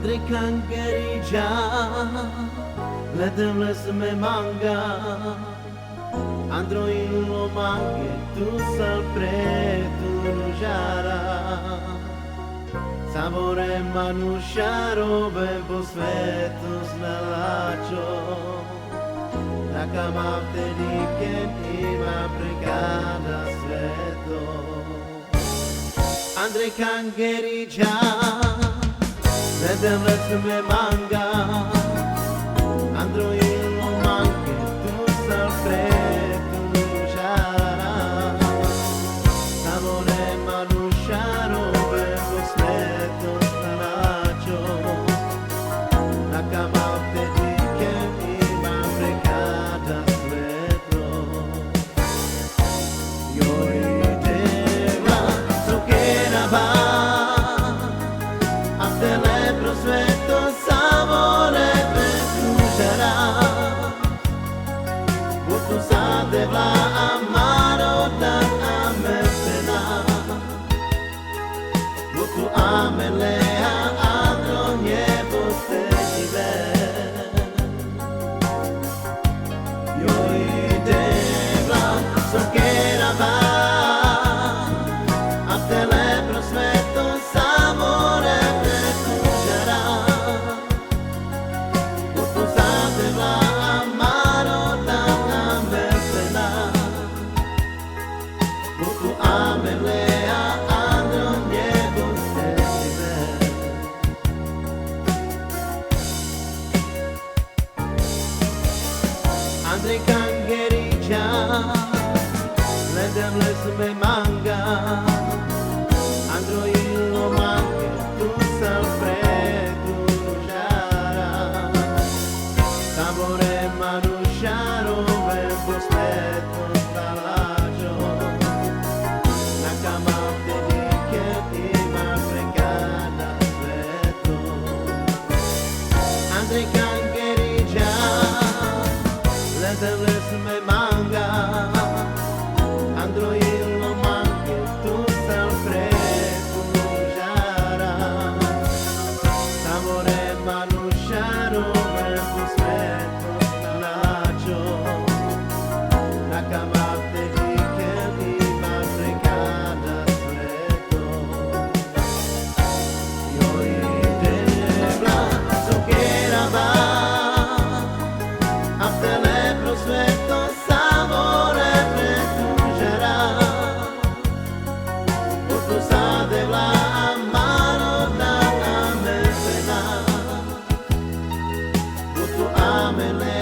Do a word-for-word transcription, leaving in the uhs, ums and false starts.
Andri kangeri dža, le devles me manga. Andro in lo mange, tu sal pre tu nužara. Savore manuša roven po sveto snalačo. Na kamav te dikhen, i ma prekada sveto. Andri kangeri dža, le devles me manga. Andro in lo mange, tu sal pre tu nužara. Savore manuša roven po sveto snalačo. Na kamav te dikhen, i ma prekada sveto. Joj Devla, so kerava, a te le prosveto, savore me tužara. But sa Devla amaro dan amen pena. But amen lea andro njegos te dživen. Joj Devla, so kerava, a te le prosveto, savore me tužara. But sa Devla amaro dan amen pena. But amen lea andro njegos te dživen. Andri kangeri dža, le devles me manga. Andro in lo mange, tu sal pre tu nužara. Savore manuša roven po sveto snalačo. Na kamav te dikhen, i ma prekada sveto. Andri kangeri dža, le devles me manga. Andro in lo mange, tu sal pre tu nužara. Savore manuša roven po sveto snalačo. Na kamav te dikhen, i ma prekada sveto. Joj Devla, so kerava, a te le prosveto, savore me tužara. But sa Devla amaro dan amen pena. But amen le